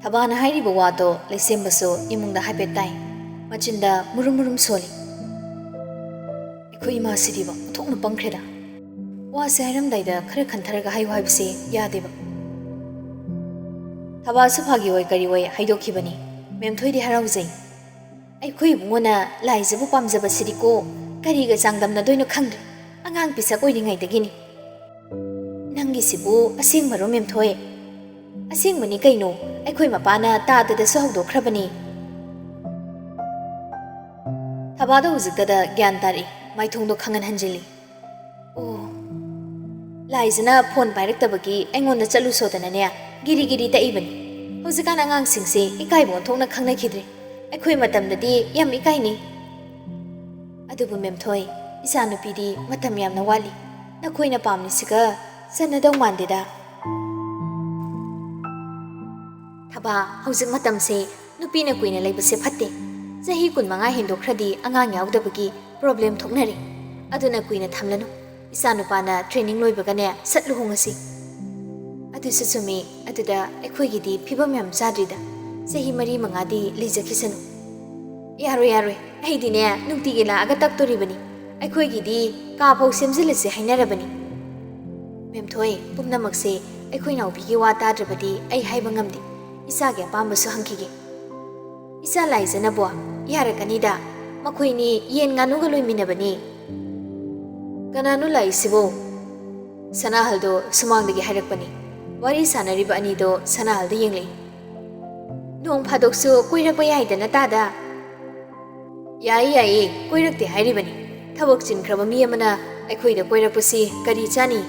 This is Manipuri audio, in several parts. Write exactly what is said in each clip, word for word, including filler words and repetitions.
ꯊꯕꯥꯅ ꯍꯥꯏꯔꯤꯕ ꯋꯥꯗꯣ ꯂꯩꯁꯦꯝꯕꯁꯨ ꯏꯃꯨꯡꯗ ꯍꯥꯏꯐꯦꯠ ꯇꯥꯏ꯫ ꯃꯆꯤꯟꯗ ꯃꯨꯔꯨꯝ ꯃꯨꯔꯨꯝ ꯁꯣꯜꯂꯤ꯫ ꯑꯩꯈꯣꯏ ꯏꯃꯥꯁꯤꯗꯤꯕ ꯑꯣꯟꯊꯣꯛꯅ ꯄꯪꯈ꯭ꯔꯦꯗ꯫ ꯋꯥꯁꯦ ꯍꯥꯏꯔꯝꯗꯥꯏꯗ ꯈꯔ ꯈꯟꯊꯔꯒ ꯍꯥꯏꯌꯨ ꯍꯥꯏꯕꯁꯦ ꯌꯥꯗꯦꯕ꯫ ꯊꯕꯥꯁꯨ ꯐꯥꯒꯤ ꯑꯣꯏ ꯀꯔꯤ ꯑꯣꯏ ꯍꯥꯏꯗꯣꯛꯈꯤꯕꯅꯤ꯫ ꯃꯦꯝꯊꯣꯏꯗꯤ ꯍꯔꯥꯎꯖꯩ꯫ ꯑꯩꯈꯣꯏ ꯏꯕꯨꯡꯉꯣꯅ ꯂꯥꯏꯖꯕꯨ ꯄꯥꯝꯖꯕꯁꯤꯗꯤꯀꯣ ꯀꯔꯤꯒ ꯆꯥꯡꯗꯝꯅꯗꯣꯏꯅꯣ ꯈꯪꯗ꯭ꯔꯦ꯫ ꯑꯉꯥꯡ ꯄꯤꯁꯛ ꯑꯣꯏꯔꯤꯉꯩꯗꯒꯤꯅꯤ꯫ ꯅꯪꯒꯤꯁꯤꯕꯨ ꯑꯁꯦꯡꯕꯔꯣ ꯃꯦꯝꯊꯣꯏ? ꯑꯁꯦꯡꯕꯅꯤ ꯀꯩꯅꯣ, ꯑꯩꯈꯣꯏ ꯃꯄꯥꯅ ꯇꯥꯗꯗꯁꯨ ꯍꯧꯗꯣꯛꯈ꯭ꯔꯕꯅꯤ꯫ ꯊꯕꯥꯗꯣ ꯍꯧꯖꯤꯛꯇꯗ ꯒ꯭ꯌꯥꯟ ꯇꯥꯔꯛꯏ꯫ ꯃꯥꯏꯊꯣꯡꯗꯣ ꯈꯪꯍꯟ ꯍꯟꯖꯤꯜꯂꯤ꯫ ꯑꯣ, ꯂꯥꯏꯖꯅ ꯐꯣꯟ ꯄꯥꯏꯔꯛꯇꯕꯒꯤ ꯑꯩꯉꯣꯟꯗ ꯆꯠꯂꯨ ꯁꯣꯗꯅꯅꯦ ꯒꯤꯔꯤ ꯒꯤꯔꯤ ꯇꯛꯏꯕꯅꯤ꯫ ꯍꯧꯖꯤꯛꯀꯥꯟ ꯑꯉꯥꯡꯁꯤꯡꯁꯦ ꯏꯀꯥꯏꯕ ꯑꯣꯟꯊꯣꯛꯅ ꯈꯪꯅꯈꯤꯗ꯭ꯔꯦ꯫ ꯑꯩꯈꯣꯏ ꯃꯇꯝꯗꯗꯤ ꯌꯥꯝ ꯏꯀꯥꯏꯅꯤ꯫ ꯑꯗꯨꯕꯨ ꯃꯦꯝꯊꯣꯏ, ꯏꯆꯥꯅꯨꯄꯤꯗꯤ ꯃꯇꯝ ꯌꯥꯝꯅ ꯋꯥꯠꯂꯤ꯫ ꯅꯈꯣꯏꯅ ꯄꯥꯝꯂꯤꯁꯤꯒ ꯆꯟꯅꯗꯧ ꯃꯥꯟꯗꯦꯗ꯫ ꯊꯕꯥ, ꯍꯧꯖꯤꯛ ꯃꯇꯝꯁꯦ ꯅꯨꯄꯤꯅ ꯀꯨꯏꯅ ꯂꯩꯕꯁꯦ ꯐꯠꯇꯦ꯫ ꯆꯍꯤ ꯀꯨꯟꯃꯉꯥ ꯍꯦꯟꯗꯣꯛꯈ꯭ꯔꯗꯤ ꯑꯉꯥꯡ ꯌꯥꯎꯗꯕꯒꯤ ꯄ꯭ꯔꯣꯕ꯭ꯂꯦꯝ ꯊꯣꯛꯅꯔꯦ꯫ ꯑꯗꯨꯅ ꯀꯨꯏꯅ ꯊꯝꯂꯅꯨ꯫ ꯏꯆꯥꯅꯨꯄꯥꯅ ꯇ꯭ꯔꯦꯅꯤꯡ ꯂꯣꯏꯕꯒꯅꯦ ꯁꯠ ꯂꯨꯍꯣꯡꯉꯁꯤ꯫ ꯑꯗꯨꯁꯨ ꯆꯨꯝꯃꯤ꯫ ꯑꯗꯨꯗ ꯑꯩꯈꯣꯏꯒꯤꯗꯤ ꯐꯤꯕꯝ ꯌꯥꯝ ꯆꯥꯗ꯭ꯔꯤꯗ꯫ ꯆꯍꯤ ꯃꯔꯤ ꯃꯉꯥꯗꯤ ꯂꯩꯖꯈꯤꯁꯅꯨ꯫ ꯌꯥꯔꯣꯏ, ꯌꯥꯔꯣꯏ꯫ ꯑꯩꯗꯤꯅꯦ ꯅꯨꯡꯇꯤꯒꯤ ꯂꯥꯛꯑꯒ ꯇꯛꯇꯣꯔꯤꯕꯅꯤ꯫ ꯑꯩꯈꯣꯏꯒꯤꯗꯤ ꯀꯥ ꯐꯥꯎ ꯁꯦꯝꯖꯤꯜꯂꯁꯤ ꯍꯥꯏꯅꯔꯕꯅꯤ꯫ ꯃꯦꯝꯊꯣꯏ, ꯄꯨꯝꯅꯃꯛꯁꯦ ꯑꯩꯈꯣꯏ ꯅꯥꯎꯕꯤꯒꯤ ꯋꯥ ꯇꯥꯗ꯭ꯔꯕꯗꯤ ꯑꯩ ꯍꯥꯏꯕ ꯉꯝꯗꯦ꯫ ꯏꯆꯥꯒꯤ ꯑꯄꯥꯝꯕꯁꯨ ꯍꯪꯈꯤꯒꯦ꯫ ꯏꯆꯥ ꯂꯥꯏꯖꯅꯕꯣ? ꯌꯥꯔꯛꯀꯅꯤꯗ꯫ ꯃꯈꯣꯏꯅꯤ ꯌꯦꯟ ꯉꯥꯅꯨꯒ ꯂꯣꯏꯃꯤꯟꯅꯕꯅꯤ꯫ ꯀꯅꯥꯅꯣ ꯂꯥꯛꯏꯁꯤꯕꯣ? ꯁꯅꯥꯍꯜꯗꯣ ꯁꯨꯃꯥꯡꯗꯒꯤ ꯍꯥꯏꯔꯛꯄꯅꯤ꯫ ꯋꯥꯔꯤ ꯁꯥꯟꯅꯔꯤꯕ ꯑꯅꯤꯗꯣ ꯁꯅꯥꯍꯜꯗ ꯌꯦꯡꯂꯛꯏ꯫ ꯅꯣꯡ ꯐꯥꯗꯣꯛꯁꯨ ꯀꯣꯏꯔꯛꯄ ꯌꯥꯏꯗꯅ ꯇꯥꯗ꯫ ꯌꯥꯏꯌꯦ, ꯌꯥꯏꯌꯦ, ꯀꯣꯏꯔꯛꯇꯦ ꯍꯥꯏꯔꯤꯕꯅꯤ꯫ ꯊꯕꯛ ꯆꯤꯟꯈ꯭ꯔꯕ ꯃꯤ ꯑꯃꯅ ꯑꯩꯈꯣꯏꯗ ꯀꯣꯏꯔꯛꯄꯁꯤ ꯀꯔꯤ ꯆꯥꯅꯤ?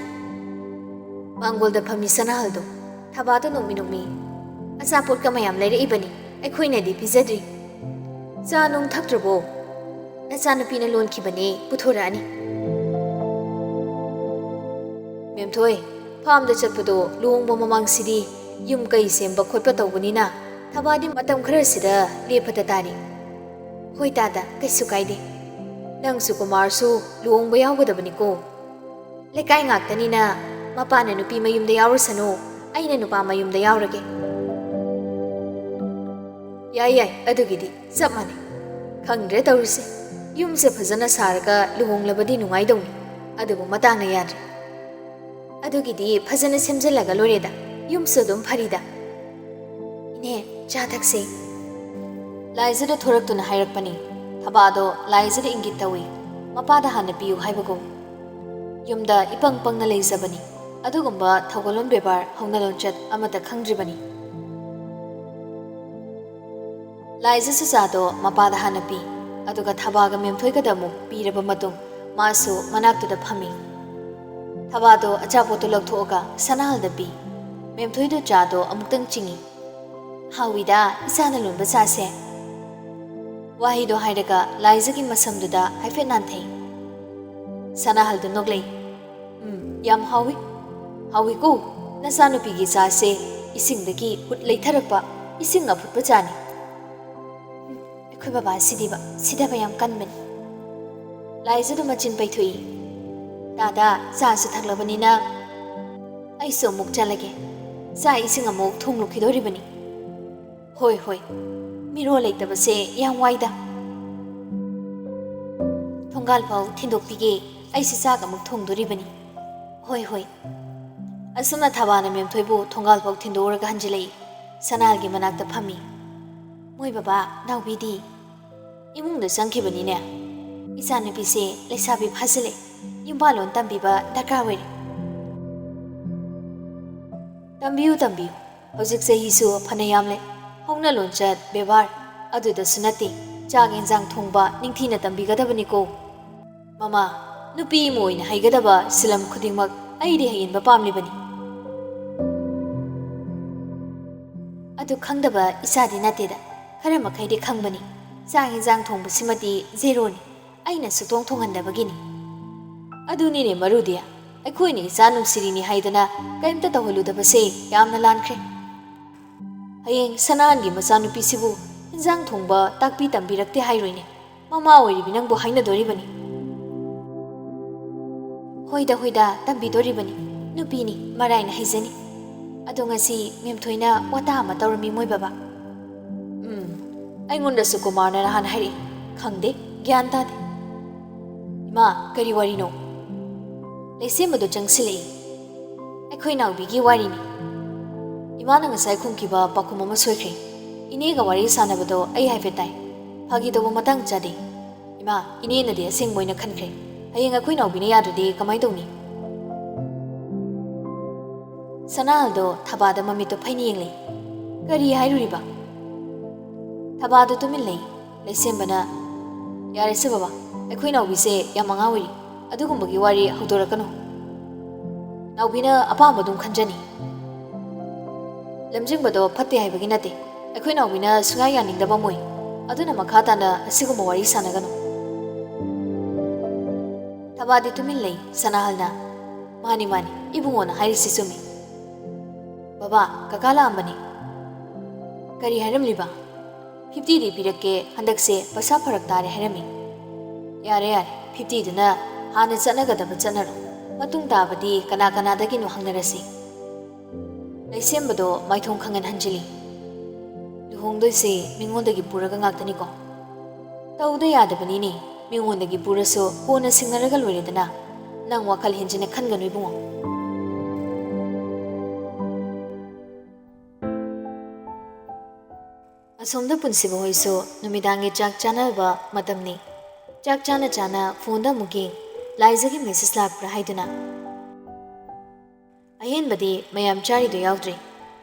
ꯃꯥꯡꯒꯣꯜꯗ ꯐꯝꯃꯤ ꯁꯅꯥꯍꯜꯗꯣ꯫ ꯊꯕꯥꯗꯣ ꯅꯣꯛꯃꯤ ꯅꯣꯛꯃꯤ꯫ ꯑꯆꯥꯄꯣꯠꯀ ꯃꯌꯥꯝ ꯂꯩꯔꯛꯏꯕꯅꯤ꯫ ꯑꯩꯈꯣꯏꯅꯗꯤ ꯄꯤꯖꯗ꯭ꯔꯤ꯫ ꯆꯥ ꯅꯨꯡ ꯊꯛꯇ꯭ꯔꯕꯣ? ꯅꯆꯥꯅꯨꯄꯤꯅ ꯂꯣꯟꯈꯤꯕꯅꯦ, ꯄꯨꯊꯣꯔꯛꯑꯅꯤ꯫ ꯃꯦꯝꯊꯣꯏ, ꯐꯥꯝꯗ ꯆꯠꯄꯗꯣ ꯂꯨꯍꯣꯡꯕ ꯃꯃꯥꯡꯁꯤꯗꯤ ꯌꯨꯝ ꯀꯩ ꯁꯦꯝꯕ ꯈꯣꯠꯄ ꯇꯧꯕꯅꯤꯅ ꯊꯕꯥꯗꯤ ꯃꯇꯝ ꯈꯔꯁꯤꯗ ꯂꯦꯞꯄꯗ ꯇꯥꯔꯤ꯫ ꯍꯣꯏ ꯇꯥꯗ, ꯀꯩꯁꯨ ꯀꯥꯏꯗꯦ꯫ ꯅꯪꯁꯨ ꯀꯨꯃꯥꯔꯁꯨ ꯂꯨꯍꯣꯡꯕ ꯌꯥꯎꯒꯗꯕꯅꯤꯀꯣ꯫ ꯂꯩꯀꯥꯏ ꯉꯥꯛꯇꯅꯤꯅ ꯃꯄꯥꯅ ꯅꯨꯄꯤ ꯃꯌꯨꯝꯗ ꯌꯥꯎꯔꯁꯅꯨ, ꯑꯩꯅ ꯅꯨꯄꯥ ꯃꯌꯨꯝꯗ ꯌꯥꯎꯔꯒꯦ꯫ ꯌꯥꯏ ꯌꯥꯏ, ꯑꯗꯨꯒꯤꯗꯤ ꯆꯞ ꯃꯥꯟꯅꯩ꯫ ꯈꯪꯗ꯭ꯔꯦ ꯇꯧꯔꯤꯁꯦ, ꯌꯨꯝꯁꯦ ꯐꯖꯅ ꯁꯥꯔꯒ ꯂꯨꯍꯣꯡꯂꯕꯗꯤ ꯅꯨꯡꯉꯥꯏꯗꯧꯅꯤ, ꯑꯗꯨꯕꯨ ꯃꯇꯥꯡꯅ ꯌꯥꯗ꯭ꯔꯦ꯫ ꯑꯗꯨꯒꯤꯗꯤ ꯐꯖꯅ ꯁꯦꯝꯖꯤꯜꯂꯒ ꯂꯣꯏꯔꯦꯗ, ꯌꯨꯝꯁꯨ ꯑꯗꯨꯝ ꯐꯔꯤꯗ꯫ ꯏꯅꯦ, ꯆꯥ ꯊꯛꯁꯦ꯫ ꯂꯥꯏꯖꯗ ꯊꯣꯔꯛꯇꯨꯅ ꯍꯥꯏꯔꯛꯄꯅꯤ꯫ ꯊꯕꯥꯗꯣ ꯂꯥꯏꯖꯗ ꯏꯪꯒꯤꯠ ꯇꯧꯏ꯫ ꯃꯄꯥꯗ ꯍꯥꯟꯅ ꯄꯤꯌꯨ ꯍꯥꯏꯕꯒꯨꯝ꯫ ꯌꯨꯝꯗ ꯏꯄꯪ ꯄꯪꯅ ꯂꯩꯖꯕꯅꯤ꯫ ꯑꯗꯨꯒꯨꯝꯕ ꯊꯧꯒꯜꯂꯣꯟ ꯕꯦꯕꯥꯔ, ꯍꯧꯅ ꯂꯣꯟꯆꯠ ꯑꯃꯠꯇ ꯈꯪꯗ꯭ꯔꯤꯕꯅꯤ꯫ ꯂꯥꯏꯖꯁꯨ ꯆꯥꯗꯣ ꯃꯄꯥꯗ ꯍꯥꯟꯅ ꯄꯤ, ꯑꯗꯨꯒ ꯊꯕꯥꯒ ꯃꯦꯝꯊꯣꯏꯒꯗ ꯑꯃꯨꯛ ꯄꯤꯔꯕ ꯃꯇꯨꯡ ꯃꯥꯁꯨ ꯃꯅꯥꯛꯇꯨꯗ ꯐꯝꯃꯤ꯫ ꯊꯕꯥꯗꯣ ꯑꯆꯥꯄꯣꯠꯇꯨ ꯂꯧꯊꯣꯛꯑꯒ ꯁꯅꯥꯍꯜꯗ ꯄꯤ꯫ ꯃꯦꯝꯊꯣꯏꯗꯣ ꯆꯥꯗꯣ ꯑꯃꯨꯛꯇꯪ ꯆꯤꯡꯏ꯫ "ꯍꯥꯎꯏꯗ, ꯏꯆꯥꯅ ꯂꯣꯟꯕ ꯆꯥꯁꯦ꯫" ꯋꯥꯍꯩꯗꯣ ꯍꯥꯏꯔꯒ ꯂꯥꯏꯖꯒꯤ ꯃꯁꯝꯗꯨꯗ ꯍꯥꯏꯐꯦꯠ ꯅꯥꯟꯊꯩ꯫ ꯁꯅꯥꯍꯜꯗꯨ ꯅꯣꯛꯂꯛꯏ꯫ "ꯎꯝ, ꯌꯥꯝ ꯍꯥꯎꯏ꯫ ꯍꯥꯎꯏꯀꯣ, ꯅꯆꯥꯅꯨꯄꯤꯒꯤ ꯆꯥꯁꯦ ꯏꯁꯤꯡꯗꯒꯤ ꯍꯨꯠ ꯂꯩꯊꯔꯛꯄ ꯏꯁꯤꯡ ꯑꯐꯨꯠꯄ ꯆꯥꯅꯤ꯫ ꯎꯝ, ꯑꯩꯈꯣꯏ ꯕꯕꯥꯁꯤꯗꯤꯕ ꯁꯤꯗꯕ ꯌꯥꯝ ꯀꯟꯕꯅꯤ꯫" ꯂꯥꯏꯖꯗꯨ ꯃꯆꯤꯟ ꯄꯩꯊꯣꯛꯏ꯫ "ꯇꯥꯗ, ꯆꯥꯁꯨ ꯊꯛꯂꯕꯅꯤꯅ ꯑꯩꯁꯨ ꯑꯃꯨꯛ ꯆꯠꯂꯒꯦ꯫ ꯆꯥꯛ ꯏꯁꯤꯡ ꯑꯃꯨꯛ ꯊꯣꯡꯂꯨꯈꯤꯗꯣꯔꯤꯕꯅꯤ꯫" "ꯍꯣꯏ, ꯍꯣꯏ꯫ ꯃꯤꯔꯣꯜ ꯂꯩꯇꯕꯁꯦ ꯌꯥꯝ ꯋꯥꯏꯗ꯫ ꯊꯣꯡꯒꯥꯜ ꯐꯥꯎ ꯊꯤꯟꯗꯣꯛꯄꯤꯒꯦ, ꯑꯩꯁꯦ ꯆꯥꯛ ꯑꯃꯨꯛ ꯊꯣꯡꯗꯣꯔꯤꯕꯅꯤ꯫" "ꯍꯣꯏ, ꯍꯣꯏ꯫" ꯑꯁꯨꯝꯅ ꯊꯕꯥꯅ ꯃꯦꯝꯊꯣꯏꯕꯨ ꯊꯣꯡꯒꯥꯜ ꯐꯥꯎ ꯊꯤꯟꯗꯣꯛꯎꯔꯒ ꯍꯟꯖꯤꯜꯂꯛꯏ꯫ ꯁꯅꯥꯍꯜꯒꯤ ꯃꯅꯥꯛꯇ ꯐꯝꯃꯤ꯫ "ꯃꯣꯏ ꯕꯕꯥ, ꯅꯥꯎꯕꯤꯗꯤ?" "ꯏꯃꯨꯡꯗ ꯆꯪꯈꯤꯕꯅꯤꯅꯦ꯫ ꯏꯆꯥꯅꯨꯄꯤꯁꯦ ꯂꯩꯁꯥꯕꯤ ꯐꯥꯖꯤꯜꯂꯦ꯫ ꯌꯨꯝꯕꯥꯜꯂꯣꯟ ꯇꯝꯕꯤꯕ ꯗꯔꯀꯥꯔ ꯑꯣꯏꯔꯦ꯫" "ꯇꯝꯕꯤꯌꯨ, ꯇꯝꯕꯤꯌꯨ꯫ ꯍꯧꯖꯤꯛ ꯆꯍꯤꯁꯨ ꯐꯅ ꯌꯥꯝꯂꯦ꯫ ꯍꯧꯅ ꯂꯣꯟꯆꯠ, ꯕꯦꯕꯥꯔ ꯑꯗꯨꯗꯁꯨ ꯅꯠꯇꯦ, ꯆꯥꯛ ꯌꯦꯟꯁꯥꯡ ꯊꯣꯡꯕ ꯅꯤꯡꯊꯤꯅ ꯇꯝꯕꯤꯒꯗꯕꯅꯤꯀꯣ꯫ ꯃꯃꯥ, ꯅꯨꯄꯤ ꯑꯃ ꯑꯣꯏꯅ ꯍꯩꯒꯗꯕ ꯁꯤꯂꯝ ꯈꯨꯗꯤꯡꯃꯛ ꯑꯩꯗꯤ ꯍꯩꯍꯟꯕ ꯄꯥꯝꯂꯤꯕꯅꯤ꯫" "ꯑꯗꯨ ꯈꯪꯗꯕ ꯏꯆꯥꯗꯤ ꯅꯠꯇꯦꯗ, ꯈꯔ ꯃꯈꯩꯗꯤ ꯈꯪꯕꯅꯤ꯫ ꯆꯥꯛ ꯌꯦꯟꯁꯥꯡ ꯊꯣꯡꯕꯁꯤꯃꯗꯤ ꯖꯦꯔꯣꯅꯤ, ꯑꯩꯅ ꯁꯨꯛꯊꯣꯡ ꯊꯣꯡꯍꯟꯗꯕꯒꯤꯅꯤ꯫" "ꯑꯗꯨꯅꯤꯅꯦ ꯃꯔꯨꯗꯤ, ꯑꯩꯈꯣꯏꯅ ꯏꯆꯥ ꯅꯨꯡꯁꯤꯔꯤꯅꯤ ꯍꯥꯏꯗꯅ ꯀꯔꯤꯝꯇ ꯇꯧꯍꯜꯂꯨꯗꯕꯁꯦ ꯌꯥꯝꯅ ꯂꯥꯟꯈ꯭ꯔꯦ꯫ ꯍꯌꯦꯡ ꯁꯅꯥꯍꯟꯒꯤ ꯃꯆꯥꯅꯨꯄꯤꯁꯤꯕꯨ ꯏꯟꯁꯥꯡ ꯊꯣꯡꯕ ꯇꯥꯛꯄꯤ ꯇꯝꯕꯤꯔꯛꯇꯦ ꯍꯥꯏꯔꯣꯏꯅꯦ꯫ ꯃꯃꯥ ꯑꯣꯏꯔꯤꯕꯤ ꯅꯪꯕꯨ ꯍꯥꯏꯅꯗꯣꯔꯤꯕꯅꯤ꯫" "ꯍꯣꯏꯗ, ꯍꯣꯏꯗ, ꯇꯝꯕꯤꯗꯣꯔꯤꯕꯅꯤ꯫ ꯅꯨꯄꯤꯅꯤ, ꯃꯔꯥꯏꯅ ꯍꯩꯖꯅꯤ꯫ ꯑꯗꯣ ꯉꯁꯤ ꯃꯦꯝꯊꯣꯏꯅ ꯋꯥꯇꯥ ꯑꯃ ꯇꯧꯔꯝꯃꯤ ꯃꯣꯏ ꯕꯕꯥ꯫" "ꯎꯝ, ꯑꯩꯉꯣꯟꯗꯁꯨ ꯀꯨꯃꯥꯔꯅ ꯅꯍꯥꯟ ꯍꯥꯏꯔꯛꯏ꯫ ꯈꯪꯗꯦ, ꯒ꯭ꯌꯥꯟ ꯇꯥꯗꯦ꯫ ꯏꯃꯥ, ꯀꯔꯤ ꯋꯥꯔꯤꯅꯣ? ꯂꯩꯁꯦꯝꯕꯗꯣ ꯆꯪꯁꯤꯜꯂꯛꯏ꯫ ꯑꯩꯈꯣꯏ ꯅꯥꯎꯕꯤꯒꯤ ꯋꯥꯔꯤꯅꯤ꯫ ꯏꯃꯥꯅ ꯉꯁꯥꯏ ꯈꯨꯝꯈꯤꯕ ꯄꯥꯎꯈꯨꯝ ꯑꯃ ꯁꯣꯏꯈ꯭ꯔꯦ꯫ ꯏꯅꯦꯒ ꯋꯥꯔꯤ ꯁꯥꯟꯅꯕꯗꯣ ꯑꯩ ꯍꯥꯏꯐꯦꯠ ꯇꯥꯏ꯫ ꯐꯥꯒꯤ ꯇꯧꯕ ꯃꯇꯥꯡ ꯆꯥꯗꯦ꯫ ꯏꯃꯥ, ꯏꯅꯦꯅꯗꯤ ꯑꯁꯦꯡꯕ ꯑꯣꯏꯅ ꯈꯟꯈ꯭ꯔꯦ꯫ ꯍꯌꯦꯡ ꯑꯩꯈꯣꯏ ꯅꯥꯎꯕꯤꯅ ꯌꯥꯗ꯭ꯔꯗꯤ ꯀꯃꯥꯏ ꯇꯧꯅꯤ? ꯁꯅꯥꯍꯜꯗꯣ ꯊꯕꯥꯗ ꯃꯃꯤꯠꯇꯣ ꯐꯩꯅ ꯌꯦꯡꯂꯤ꯫ ꯀꯔꯤ ꯍꯥꯏꯔꯨꯔꯤꯕ? ꯊꯕꯥꯗꯣ ꯇꯨꯃꯤꯟ ꯂꯩ꯫ ꯂꯩꯁꯦꯝꯕꯅ, "ꯌꯥꯔꯦꯁꯦ ꯕꯕꯥ, ꯑꯩꯈꯣꯏ ꯅꯥꯎꯕꯤꯁꯦ ꯌꯥꯝ ꯑꯉꯥꯡ ꯑꯣꯏꯔꯤ, ꯑꯗꯨꯒꯨꯝꯕꯒꯤ ꯋꯥꯔꯤ ꯍꯧꯗꯣꯔꯛꯀꯅꯨ꯫ ꯅꯥꯎꯕꯤꯅ ꯑꯄꯥꯝꯕ ꯑꯗꯨꯝ ꯈꯟꯖꯅꯤ꯫ ꯂꯝꯖꯤꯡꯕꯗꯣ ꯐꯠꯇꯦ ꯍꯥꯏꯕꯒꯤ ꯅꯠꯇꯦ, ꯑꯩꯈꯣꯏ ꯅꯥꯎꯕꯤꯅ ꯁꯨꯡꯌꯥ ꯌꯥꯅꯤꯡꯗꯕ ꯑꯃ ꯑꯣꯏ, ꯑꯗꯨꯅ ꯃꯈꯥ ꯇꯥꯅ ꯑꯁꯤꯒꯨꯝꯕ ꯋꯥꯔꯤ ꯁꯥꯟꯅꯒꯅꯨ꯫" ꯊꯕꯥꯗꯤ ꯇꯨꯃꯤꯟ ꯂꯩ꯫ ꯁꯅꯥꯍꯜꯅ, "ꯃꯥꯅꯤ, ꯃꯥꯅꯤ, ꯏꯕꯨꯡꯉꯣꯅ ꯍꯥꯏꯔꯤꯁꯤ ꯆꯨꯝꯃꯤ꯫ ꯕꯕꯥ, ꯀꯀꯥ ꯂꯥꯛꯑꯝꯕꯅꯤ꯫" "ꯀꯔꯤ ꯍꯥꯏꯔꯝꯂꯤꯕ?" "ꯐꯤꯐꯇꯤꯗꯤ ꯄꯤꯔꯛꯀꯦ, ꯍꯟꯗꯛꯁꯦ ꯄꯩꯁꯥ ꯐꯔꯛ ꯇꯥꯔꯦ" ꯍꯥꯏꯔꯝꯃꯤ꯫ "ꯌꯥꯔꯦ, ꯌꯥꯔꯦ, ꯐꯤꯐꯇꯤꯗꯨꯅ ꯍꯥꯟꯅ ꯆꯠꯅꯒꯗꯕ ꯆꯠꯅꯔꯣ꯫ ꯃꯇꯨꯡ ꯇꯥꯕꯗꯤ ꯀꯅꯥ ꯀꯅꯥꯗꯒꯤꯅꯣ ꯍꯪꯅꯔꯁꯤ꯫ ꯂꯩꯁꯦꯝꯕꯗꯣ ꯃꯥꯏꯊꯣꯡ ꯈꯪꯍꯟ ꯍꯟꯖꯤꯜꯂꯤ꯫ "ꯂꯨꯍꯣꯡꯗꯣꯏꯁꯦ ꯃꯤꯉꯣꯟꯗꯒꯤ ꯄꯨꯔꯒ ꯉꯥꯛꯇꯅꯤꯀꯣ?" "ꯇꯧꯗ ꯌꯥꯗꯕꯅꯤꯅꯦ꯫ ꯃꯤꯉꯣꯟꯗꯒꯤ ꯄꯨꯔꯁꯨ ꯀꯣꯟꯅ ꯁꯤꯡꯅꯔꯒ ꯂꯣꯏꯔꯦꯗꯅ꯫ ꯅꯪ ꯋꯥꯈꯜ ꯍꯦꯟꯖꯤꯟꯅ ꯈꯟꯒꯅꯨ ꯏꯕꯨꯡꯉꯣ꯫" ꯑꯁꯣꯝꯗ ꯄꯨꯟꯁꯤꯕ ꯍꯣꯏꯁꯨ ꯅꯨꯃꯤꯗꯥꯡꯒꯤ ꯆꯥꯛ ꯆꯥꯅꯕ ꯃꯇꯝꯅꯤ꯫ ꯆꯥꯛ ꯆꯥꯅ ꯆꯥꯅ ꯐꯣꯟꯗ ꯑꯃꯨꯛ ꯌꯦꯡ, ꯂꯥꯏꯖꯒꯤ ꯃꯦꯁꯦꯖ ꯂꯥꯛꯄ꯭ꯔꯥ ꯍꯥꯏꯗꯨꯅ꯫ ꯑꯍꯦꯟꯕꯗꯤ ꯃꯌꯥꯝ ꯆꯥꯔꯤꯗꯨ ꯌꯥꯎꯗ꯭ꯔꯦ꯫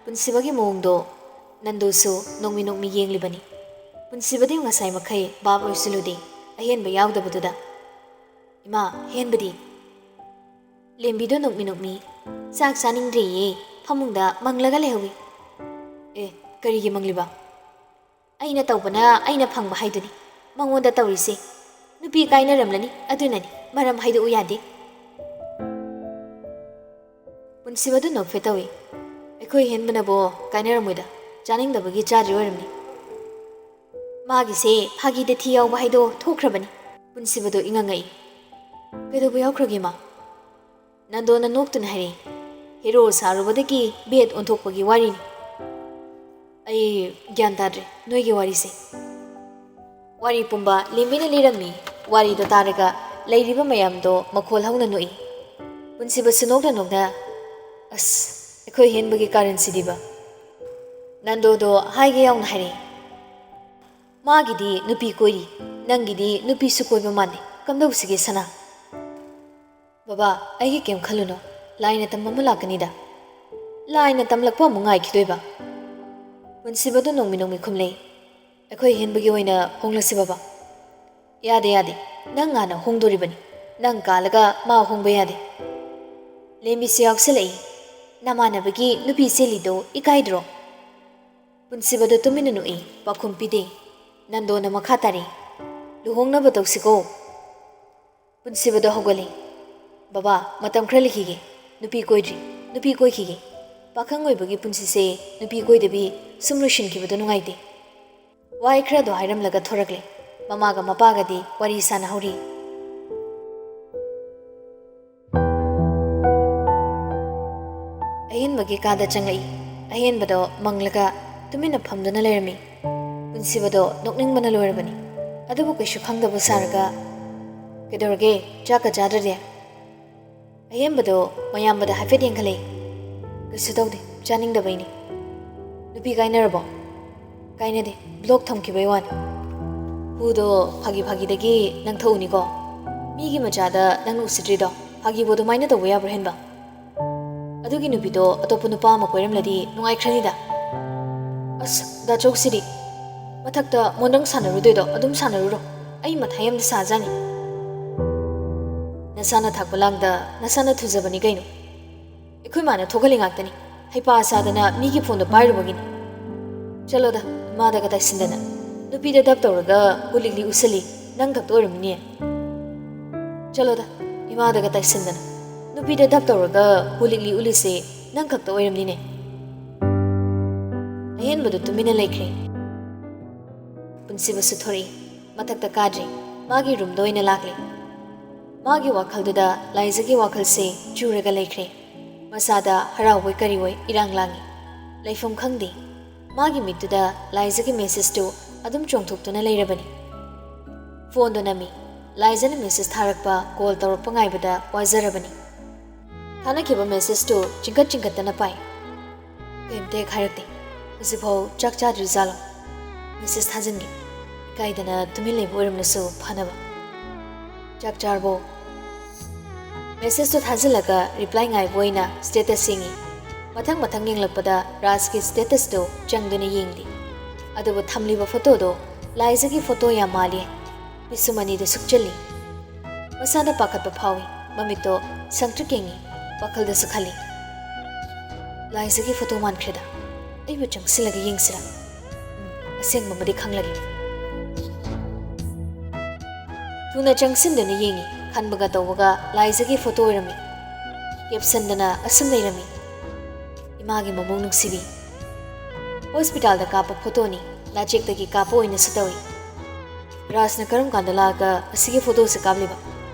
ꯄꯨꯟꯁꯤꯕꯒꯤ ꯃꯑꯣꯡꯗꯣ ꯅꯟꯗꯨꯁꯨ ꯅꯣꯛꯃꯤ ꯅꯣꯛꯃꯤ ꯌꯦꯡꯂꯤꯕꯅꯤ꯫ ꯄꯨꯟꯁꯤꯕꯗꯤ ꯉꯁꯥꯏ ꯃꯈꯩ ꯚꯥꯞ ꯑꯣꯏꯁꯤꯜꯂꯨꯗꯦ ꯑꯍꯦꯟꯕ ꯌꯥꯎꯗꯕꯗꯨꯗ꯫ "ꯏꯃꯥ, ꯑꯍꯦꯟꯕꯗꯤ?" ꯂꯦꯝꯕꯤꯗꯣ ꯅꯣꯛꯃꯤ ꯅꯣꯛꯃꯤ, "ꯆꯥꯛ ꯆꯥꯅꯤꯡꯗ꯭ꯔꯦꯌꯦ, ꯐꯃꯨꯡꯗ ꯃꯪꯂꯒ ꯂꯩꯍꯧꯏ꯫" "ꯑꯦ, ꯀꯔꯤꯒꯤ ꯃꯪꯂꯤꯕ?" "ꯑꯩꯅ ꯇꯧꯕꯅ ꯑꯩꯅ ꯐꯪꯕ ꯍꯥꯏꯗꯨꯅꯤ ꯃꯉꯣꯟꯗ ꯇꯧꯔꯤꯁꯦ꯫ ꯅꯨꯄꯤ ꯀꯥꯏꯅꯔꯝꯂꯅꯤ, ꯑꯗꯨꯅꯅꯤ ꯃꯔꯝ ꯍꯥꯏꯗꯣꯛꯎ ꯌꯥꯗꯦ꯫" ꯄꯨꯟꯁꯤꯕꯗꯨ ꯅꯣꯛꯐꯦ ꯇꯧꯏ꯫ "ꯑꯩꯈꯣꯏ ꯍꯦꯟꯕꯅꯕꯣ ꯀꯥꯏꯅꯔꯝꯃꯣꯏꯗ, ꯆꯥꯅꯤꯡꯗꯕꯒꯤ ꯆꯥꯗ꯭ꯔꯤ ꯑꯣꯏꯔꯝꯅꯤ꯫ ꯃꯥꯒꯤꯁꯦ ꯐꯥꯒꯤꯗ ꯊꯤ ꯌꯥꯎꯕ ꯍꯥꯏꯗꯣ ꯊꯣꯛꯈ꯭ꯔꯕꯅꯤ꯫" ꯄꯨꯟꯁꯤꯕꯗꯣ ꯏꯉꯛ ꯉꯛꯏ꯫ "ꯀꯩꯗꯧꯕ ꯌꯥꯎꯈ꯭ꯔꯒꯦ ꯃꯥ?" ꯅꯟꯗꯣꯅ ꯅꯣꯛꯇꯨꯅ ꯍꯥꯏꯔꯛꯏ, "ꯍꯦꯔꯣ ꯁꯥꯔꯨꯕꯗꯒꯤ ꯕꯦꯠ ꯑꯣꯟꯊꯣꯛꯄꯒꯤ ꯋꯥꯔꯤꯅꯤ꯫" ꯑꯩ ꯒ꯭ꯌꯥꯟ ꯇꯥꯗ꯭ꯔꯦ ꯅꯣꯏꯒꯤ ꯋꯥꯔꯤꯁꯦ꯫ ꯋꯥꯔꯤ ꯄꯨꯝꯕ ꯂꯦꯝꯕꯤꯅ ꯂꯤꯔꯝꯃꯤ꯫ ꯋꯥꯔꯤꯗꯣ ꯇꯥꯔꯒ ꯂꯩꯔꯤꯕ ꯃꯌꯥꯝꯗꯣ ꯃꯈꯣꯜ ꯍꯧꯅ ꯅꯣꯛꯏ꯫ ꯄꯨꯟꯁꯤꯕꯁꯨ ꯅꯣꯛꯅ ꯅꯣꯛꯅ, "ꯑꯁ, ꯑꯩꯈꯣꯏ ꯍꯦꯟꯕꯒꯤ ꯀꯥꯔꯟꯁꯤꯗꯤꯕ!" ꯅꯟꯗꯣꯗꯣ ꯍꯥꯏꯒꯦ ꯌꯥꯎꯅ ꯍꯥꯏꯔꯛꯏ꯫ "ꯃꯥꯒꯤꯗꯤ ꯅꯨꯄꯤ ꯀꯣꯏꯔꯤ, ꯅꯪꯒꯤꯗꯤ ꯅꯨꯄꯤꯁꯨ ꯀꯣꯏꯕ ꯃꯥꯟꯗꯦ, ꯀꯝꯗꯧꯁꯤꯒꯦ ꯁꯅꯥ?" "ꯕꯕꯥ, ꯑꯩꯒꯤ ꯀꯩꯝ ꯈꯜꯂꯨꯅꯣ, ꯂꯥꯏꯅ ꯇꯝꯕ ꯑꯃ ꯂꯥꯛꯀꯅꯤꯗ꯫ ꯂꯥꯏꯅ ꯇꯝꯂꯛꯄ ꯑꯃꯨꯛ ꯉꯥꯏꯈꯤꯗꯣꯏꯕ?" ꯄꯨꯟꯁꯤꯕꯗꯣ ꯅꯣꯡꯃꯤ ꯅꯣꯡꯃꯤ ꯈꯨꯝꯂꯛꯏ꯫ "ꯑꯩꯈꯣꯏ ꯍꯦꯟꯕꯒꯤ ꯑꯣꯏꯅ ꯍꯣꯡꯂꯁꯤ ꯕꯕꯥ?" "ꯌꯥꯗꯦ, ꯌꯥꯗꯦ, ꯅꯪ ꯍꯥꯟꯅ ꯍꯣꯡꯗꯣꯔꯤꯕꯅꯤ, ꯅꯪ ꯀꯥꯜꯂꯒ ꯃꯥ ꯍꯣꯡꯕ ꯌꯥꯗꯦ꯫ ꯂꯦꯝꯕꯤꯁꯨ ꯌꯥꯎꯁꯜꯂꯛꯏ, ꯅꯃꯥꯟꯅꯕꯒꯤ ꯅꯨꯄꯤ ꯆꯦꯜꯂꯤꯗꯣ ꯏꯀꯥꯏꯗ꯭ꯔꯣ?" ꯄꯨꯟꯁꯤꯕꯗꯣ ꯇꯨꯃꯤꯟꯅ ꯅꯣꯛꯏ, ꯄꯥꯎꯈꯨꯝ ꯄꯤꯗꯦ꯫ ꯅꯟꯗꯣꯅ ꯃꯈꯥ ꯇꯥꯔꯤ, "ꯂꯨꯍꯣꯡꯅꯕ ꯇꯧꯁꯤꯀꯣ?" ꯄꯨꯟꯁꯤꯕꯗꯣ ꯍꯧꯒꯠꯂꯤ꯫ "ꯕꯕꯥ, ꯃꯇꯝ ꯈꯔ ꯂꯩꯈꯤꯒꯦ, ꯅꯨꯄꯤ ꯀꯣꯏꯗ꯭ꯔꯤ, ꯅꯨꯄꯤ ꯀꯣꯏꯈꯤꯒꯦ꯫ ꯄꯥꯈꯪ ꯑꯣꯏꯕꯒꯤ ꯄꯨꯟꯁꯤꯁꯦ ꯅꯨꯄꯤ ꯀꯣꯏꯗꯕꯤ ꯁꯨꯝ ꯂꯣꯏꯁꯤꯟꯈꯤꯕꯗꯣ ꯅꯨꯡꯉꯥꯏꯇꯦ꯫" ꯋꯥꯍꯩ ꯈꯔꯗꯣ ꯍꯥꯏꯔꯝꯂꯒ ꯊꯣꯔꯛꯂꯦ꯫ ꯃꯃꯥꯒ ꯃꯄꯥꯒꯗꯤ ꯋꯥꯔꯤ ꯁꯥꯟꯅꯍꯧꯔꯤ꯫ ꯑꯍꯦꯟꯕꯒꯤ ꯀꯥꯗ ꯆꯪꯂꯛꯏ꯫ ꯑꯍꯦꯟꯕꯗꯣ ꯃꯪꯂꯒ ꯇꯨꯃꯤꯟꯅ ꯐꯝꯗꯨꯅ ꯂꯩꯔꯝꯃꯤ꯫ ꯄꯨꯟꯁꯤꯕꯗꯣ ꯅꯣꯛꯅꯤꯡꯕꯅ ꯂꯣꯏꯔꯕꯅꯤ꯫ ꯑꯗꯨꯕꯨ ꯀꯩꯁꯨ ꯈꯪꯗꯕ ꯁꯥꯔꯒ, "ꯀꯩꯗꯧꯔꯒꯦ? ꯆꯥꯛꯀ ꯆꯥꯗ꯭ꯔꯗꯤ?" ꯑꯍꯦꯟꯕꯗꯣ ꯃꯌꯥꯝꯕꯗ ꯍꯥꯏꯐꯦꯠ ꯌꯦꯡꯈꯠꯂꯛꯏ꯫ "ꯀꯩꯁꯨ ꯇꯧꯗꯦ, ꯆꯥꯅꯤꯡꯗꯕꯩꯅꯤ꯫" "ꯅꯨꯄꯤ ꯀꯥꯏꯅꯔꯕꯣ?" "ꯀꯥꯏꯅꯗꯦ, ꯕ꯭ꯂꯣꯛ ꯊꯝꯈꯤꯕꯩ ꯋꯥꯅꯤ꯫" "ꯍꯨꯗꯣ ꯐꯥꯒꯤ ꯐꯥꯒꯤꯗꯒꯤ ꯅꯪ ꯊꯛꯎꯅꯤꯀꯣ꯫ ꯃꯤꯒꯤ ꯃꯆꯥꯗ ꯅꯪꯅ ꯎꯁꯤꯠꯇ꯭ꯔꯤꯗꯣ, ꯐꯥꯒꯤꯕꯨ ꯑꯗꯨꯃꯥꯏꯅ ꯇꯧꯕ ꯌꯥꯕ꯭ꯔꯣ ꯍꯦꯟꯕ? ꯑꯗꯨꯒꯤ ꯅꯨꯄꯤꯗꯣ ꯑꯇꯣꯞꯄ ꯅꯨꯄꯥ ꯑꯃ ꯀꯣꯏꯔꯝꯂꯗꯤ ꯅꯨꯡꯉꯥꯏꯈ꯭ꯔꯅꯤꯗ꯫" "ꯑꯁ, ꯗꯥ ꯆꯧꯁꯤꯗꯤ꯫ ꯃꯊꯛꯇ ꯃꯣꯟꯗꯪ ꯁꯥꯟꯅꯔꯨꯗꯣꯏꯗꯣ ꯑꯗꯨꯝ ꯁꯥꯟꯅꯔꯨꯔꯣ꯫ ꯑꯩ ꯃꯊꯥ ꯌꯥꯝ ꯁꯥꯖꯥꯅꯤ꯫" "ꯅꯁꯥꯅ ꯊꯥꯛꯄ ꯂꯥꯡꯗ ꯅꯁꯥꯅ ꯊꯨꯖꯕꯅꯤ ꯀꯩꯅꯣ꯫ ꯑꯩꯈꯣꯏ ꯃꯥꯅ ꯊꯣꯛꯍꯜꯂꯤ ꯉꯥꯛꯇꯅꯤ꯫ ꯍꯩꯄꯥ ꯁꯥꯗꯅ ꯃꯤꯒꯤ ꯐꯣꯟꯗꯣ ꯄꯥꯏꯔꯨꯕꯒꯤꯅꯤ꯫ ꯆꯠꯂꯣꯗ, ꯏꯃꯥꯗꯒ ꯇꯥꯏꯁꯤꯟꯗꯅ꯫ ꯅꯨꯄꯤꯗ ꯗꯞ ꯇꯧꯔꯒ ꯍꯨ ꯂꯤꯛꯂꯤ ꯎꯁꯜꯂꯤ, ꯅꯪ ꯈꯛꯇ ꯑꯣꯏꯔꯝꯅꯤꯅꯦ꯫ ꯆꯠꯂꯣꯗ, ꯏꯃꯥꯗꯒ ꯇꯥꯏꯁꯤꯟꯗꯅ꯫ ꯅꯨꯄꯤꯗ ꯗꯞ ꯇꯧꯔꯒ ꯍꯨ ꯂꯤꯛꯂꯤ ꯎꯠꯂꯤꯁꯦ ꯅꯪ ꯈꯛꯇ ꯑꯣꯏꯔꯝꯅꯤꯅꯦ꯫" ꯑꯍꯦꯟꯕꯗꯨ ꯇꯨꯃꯤꯟꯅ ꯂꯩꯈ꯭ꯔꯦ꯫ ꯄꯨꯟꯁꯤꯕꯁꯨ ꯊꯣꯔꯛꯏ꯫ ꯃꯊꯛꯇ ꯀꯥꯗ꯭ꯔꯤ꯫ ꯃꯥꯒꯤ ꯔꯨꯝꯗ ꯑꯣꯏꯅ ꯂꯥꯛꯂꯦ꯫ ꯃꯥꯒꯤ ꯋꯥꯈꯜꯗꯨꯗ ꯂꯥꯏꯖꯒꯤ ꯋꯥꯈꯜꯁꯦ ꯆꯨꯔꯒ ꯂꯩꯈ꯭ꯔꯦ꯫ ꯃꯁꯥꯗ ꯍꯔꯥꯎꯕꯣꯏ ꯀꯔꯤꯑꯣꯏ ꯏꯔꯥꯡ ꯂꯥꯡꯏ꯫ ꯂꯩꯐꯝ ꯈꯪꯗꯦ꯫ ꯃꯥꯒꯤ ꯃꯤꯠꯇꯨꯗ ꯂꯥꯏꯖꯒꯤ ꯃꯦꯁꯦꯖꯇꯨ ꯑꯗꯨꯝ ꯆꯣꯡꯊꯣꯛꯇꯨꯅ ꯂꯩꯔꯕꯅꯤ꯫ ꯐꯣꯟꯗꯣ ꯅꯝꯃꯤ꯫ ꯂꯥꯏꯖꯅ ꯃꯦꯁꯦꯖ ꯊꯥꯔꯛꯄ, ꯀꯣꯜ ꯇꯧꯔꯛꯄ ꯉꯥꯏꯕꯗ ꯋꯥꯖꯔꯕꯅꯤ꯫ ꯊꯥꯅꯈꯤꯕ ꯃꯦꯁꯦꯖꯇꯨ ꯆꯤꯡꯈꯠ ꯆꯤꯡꯈꯠꯇꯅ ꯄꯥꯏ꯫ ꯀꯩꯝꯇ ꯍꯦꯛ ꯍꯥꯏꯔꯛꯇꯦ꯫ ꯍꯧꯖꯤꯛꯐꯥꯎ ꯆꯥꯛ ꯆꯥꯗ꯭ꯔꯤꯖꯥꯠꯂꯣ? ꯃꯦꯁꯦꯖ ꯊꯥꯖꯤꯟꯒꯦ꯫ ꯏꯀꯥꯏꯗꯅ ꯇꯨꯃꯤꯟ ꯂꯩꯕ ꯑꯣꯏꯔꯝꯂꯁꯨ ꯐꯅꯕ꯫ ꯆꯥꯛ ꯆꯥꯔꯕꯣ? ꯃꯦꯁꯦꯖꯇꯣ ꯊꯥꯖꯤꯜꯂꯒ ꯔꯤꯄ꯭ꯂꯥꯏ ꯉꯥꯏꯕ ꯑꯣꯏꯅ ꯁ꯭ꯇꯦꯇꯁ ꯌꯦꯡꯉꯤ꯫ ꯃꯊꯪ ꯃꯊꯪ ꯌꯦꯡꯂꯛꯄꯗ ꯔꯥꯖꯀꯤ ꯁ꯭ꯇꯦꯇꯁꯇꯣ ꯆꯪꯗꯨꯅ ꯌꯦꯡꯂꯤ꯫ ꯑꯗꯨꯕꯨ ꯊꯝꯂꯤꯕ ꯐꯣꯇꯣꯗꯣ ꯂꯥꯏꯖꯒꯤ ꯐꯣꯇꯣ ꯌꯥꯝ ꯃꯥꯜꯂꯤ꯫ ꯄꯤꯁꯨꯝ ꯑꯅꯤꯗꯨ ꯁꯨꯛꯆꯜꯂꯤ꯫ ꯃꯁꯥꯗ ꯄꯥꯈꯠꯄ ꯐꯥꯎꯏ꯫ ꯃꯃꯤꯠꯇꯣ ꯁꯪꯇ꯭ꯔꯤꯛ ꯌꯦꯡꯉꯤ꯫ ꯋꯥꯈꯜꯗꯁꯨ ꯈꯜꯂꯤ, "ꯂꯥꯏꯖꯒꯤ ꯐꯣꯇꯣ ꯃꯥꯟꯈ꯭ꯔꯦꯗ꯫ ꯑꯩꯕꯨ ꯆꯪꯁꯤꯜꯂꯒ ꯌꯦꯡꯁꯤꯔꯥ? ꯎꯝ, ꯑꯁꯦꯡꯕ ꯑꯃꯗꯤ ꯈꯪꯂꯒꯦ꯫" ꯊꯨꯅ ꯆꯪꯁꯤꯟꯗꯨꯅ ꯌꯦꯡꯉꯤ꯫ ꯈꯟꯕꯒ ꯇꯧꯕꯒ ꯂꯥꯏꯖꯒꯤ ꯐꯣꯇꯣ ꯑꯣꯏꯔꯝꯃꯤ꯫ ꯀꯦꯞꯁꯟꯗꯅ ꯑꯁꯨꯝ ꯂꯩꯔꯝꯃꯤ, "ꯏꯃꯥꯒꯤ ꯃꯃꯧ ꯅꯨꯡꯁꯤꯕꯤ꯫ ꯍꯣꯁꯄꯤꯇꯥꯜꯗ ꯀꯥꯞꯄ ꯐꯣꯇꯣꯅꯤ, ꯂꯥꯆꯦꯛꯇꯒꯤ ꯀꯥꯞꯄ ꯑꯣꯏꯅꯁꯨ ꯇꯧꯏ꯫ ꯔꯥꯖꯅ ꯀꯔꯝ ꯀꯥꯟꯗ ꯂꯥꯛꯑꯒ ꯑꯁꯤꯒꯤ ꯐꯣꯇꯣꯁꯦ ꯀꯥꯞꯂꯤꯕ?